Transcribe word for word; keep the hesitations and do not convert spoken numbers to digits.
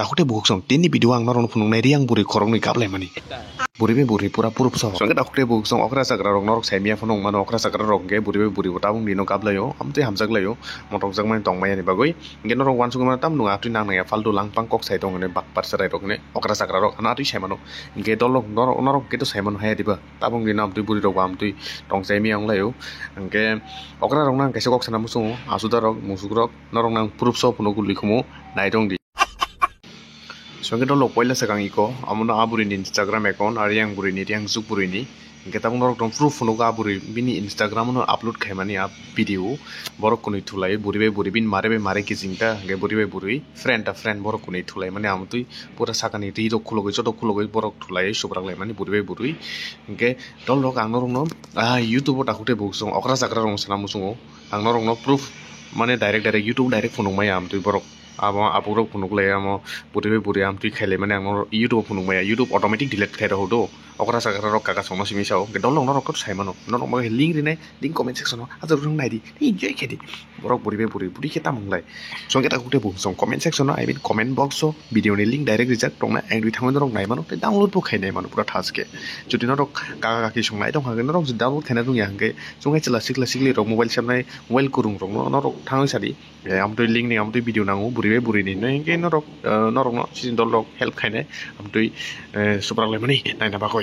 Takhuk tei bukhuk song, tini video ang norokno phunuknai Reang bwrwi khoroknwi gaplaimani. Bwrwi bai bwrwi pura proof soho. Songkhe takhuk tei bukhuk song okra chakrarok norok saimaya phano wngmano, okra chakrarok hwnkhe bwrwi bai bwrwi bo tabuk dino gaplaio, amtwi hamjaklaio, motok jakmani tongmaya ni bagwi. Hwnkhe norok uansukmano tamno atwi nang nangya faltu langpang kok sai tong hwnwi bakpar chwrairok hwnwi okra chakrarok ano atwi saimano. Hwnkhe dolrok norok, norok hwnkhe to saimano haya diba? Tabuk dino amtwi bwrwirok bo amtwi tongchaimaya wnglaio. Hwnkhe okrarokno ang kaisa kok sana muchungo, asudarok, musukrok, norokno ang proof soho phunukgo likhumu, naitongdi. Songkhe dolrok poila swkang iko, amono a bwrwini Instagram account, a Reang bwrwini, Reang juk bwrwini. Hwnkhe tabuk norokno proof phunukgo a bwrwi bini Instagram-o upload khaimani a video. Borok kwnwi thulai, bwrwi bai bwrwi, bini mare bai mare kijing ta, hwnkhe bwrwi bai bwrwi, friend ta friend, borok kwnwi thulaimani amtwi pura sakani twi rok khulogwi, joto khulogwi borok thulai, subraklaimani bwrwi bai bwrwi. Hwnkhe dolrok ang norokno, ah, YouTube-o takhuk tei bukhuk song okra chakrarokno sana muchungo. Ang norokno proof, mane direct direct YouTube direct phunukmaya amtwi borok. Abo abukrok phunuklai amo bwrwi bai bwrwi amtwi khailaimani ang norok YouTube-o phunukmaya. YouTube automatic delete khai rw do. Okra chakrarok kaka songno simi sao. Hwnkhe dolrok norok to saimano. Norok bagwi link rinai, link comment section-o. Ajak rwng naidi. Enjoy khaidi. Borok bwrwi bai bwrwi, bwrwi khe tamo wnglai. Songkhe takhuk tei bukhuk song comment section-o, I mean comment box-o video ni link direct rijak tongna, ang twi thangwi norok naimano tei download bo khai naimano pura thaske. Jodi norok kaka kaki song nai tongkha hwnkhe norok download khaina rwngya hwnkhe chwngkhe chwla sikla sikli rok mobile sebnai mobile kwrwng rokno norok thangwi sadi. Eh, amtwi link ni amtwi video nango bwrwi bai bwrwi ni, no hwnkhe norok, eh, norokno sini dolrok help khainai amtwi, eh, subraklaimani naina bagwi.